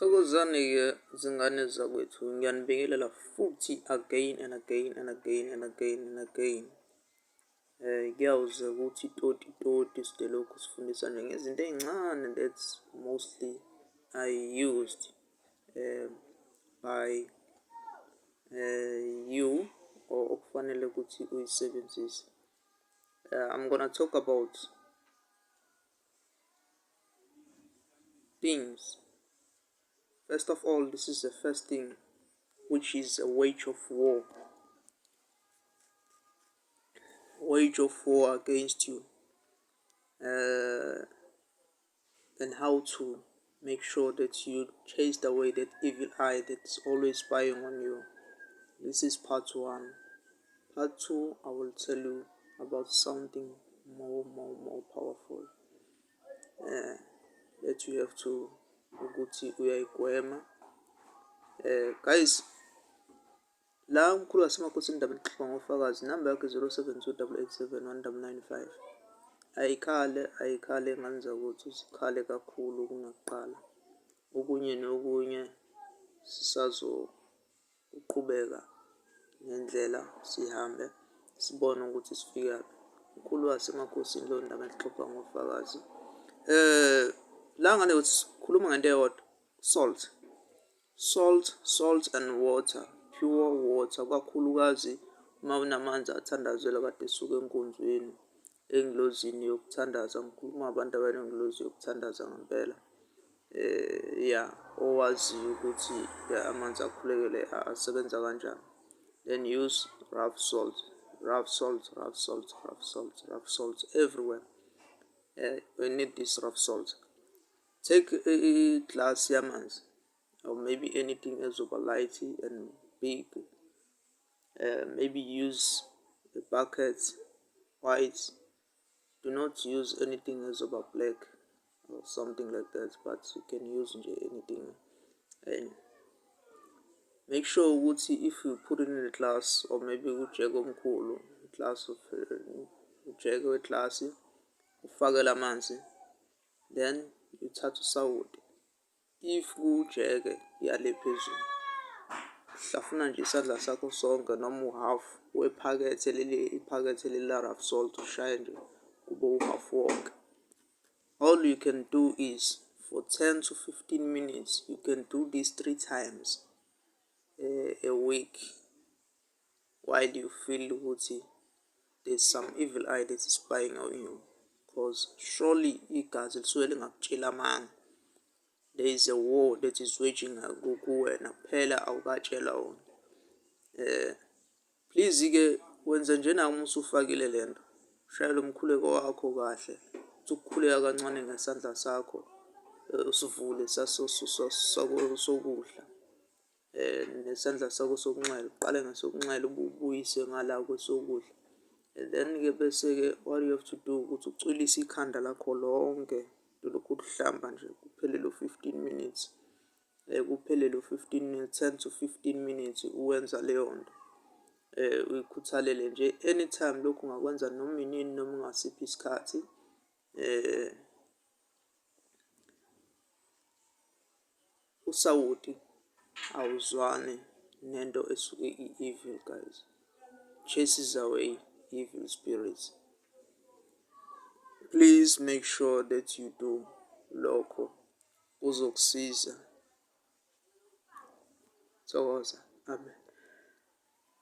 Thokozani-ke zingane zakwethu, ngiyanibingelela futhi again and again and again and again and again. Kuyawuze kuthi toti toti sidelokhu sifundisa nje ngezinto ey'ncane that's mostly I used by you or okufanele ukuthi uyisebenzise. I'm gonna talk about things. First of all, this is the first thing, which is a wage of war. Wage of war against you. And how to make sure that you chase away that evil eye that's always spying on you. This is part one. Part two, I will tell you about something more, more, more powerful that you have to ukuthi uyayigwema. Guys, la umkhulu wasemakhosini indaba exoxa ngofakazi, inamba yakhe 072 887 1995. Ayikhale, ayikhale ngane zakwethu, zikhale kakhulu kunakuqala. Okunye nokunye sisazoqhubeka ngendlela sihambe sibone ukuthi sifikaphi. Mkhulu wasemakhosini leyo ndaba exoxa ngofakazi. La ngane ukuthi sikhuluma ngento eyodwa, salt. Salt, salt and water, pure water, kakhulukazi uma unamanzi athandazela kade esuka enkonzweni, engilozini yokuthandaza. Ngikhuluma ngabantu abanengilozi yokuthandaza ngempela. Ya, owaziyo ukuthi amanzi akhulekele asebenza kanjani. Then use rough salt, rough salt, rough salt, rough salt, rough salt everywhere. We need this rough salt. Take a glass yamanzi or maybe anything ezoba light and big. Maybe use a bucket, white. Do not use anything ezoba black or something like that, but you can use nje anything. And make sure ukuthi if you put it in a glass or maybe ujeke omkhulu, glass of ujeke weglasi, ufake lamanzi, then uthathe usawoti. If kujeke yale phezulu, hlafuna nje isandla sakho sonke noma uhalf wephakethe leli, iphakethe leli la rough salt, ushaye nje kube uhalf wonke. All you can do is for 10 to 15 minutes, you can do this 3 times a week while you feel ukuthi there's some evil eye that is spying on you, because surely igazi lisuke lingakutshela amanga. There is a war that is waging kuwena kuphela, awukatshelwa wona. Please ke wenze njena uma usufakile lento, shayela umkhuleko wakho kahle, uthi ukukhuleka kancane ngesandla sakho, usivule sokudla nesandla sakho sokunxele, uqale ngesokunxele ubuyise ngala kwesokudla. And then ke bese ke what you have to do ukuthi ucwilise ikhanda lakho lonke, lokhu ukuhlamba nje kuphele lo 15 minutes, kuphele lo 15 minutes, 10 to 15 minutes uwenza leyo nto. Uyikhuthalele nje anytime, lokhu ungakwenza noma inini noma ungasiphi isikhathi. Usawoti awuzwani nento esuke i-evil, guys. Chases away evil spirits. Please make sure that you do lokho, kuzokusiza. Thokoza. Amen.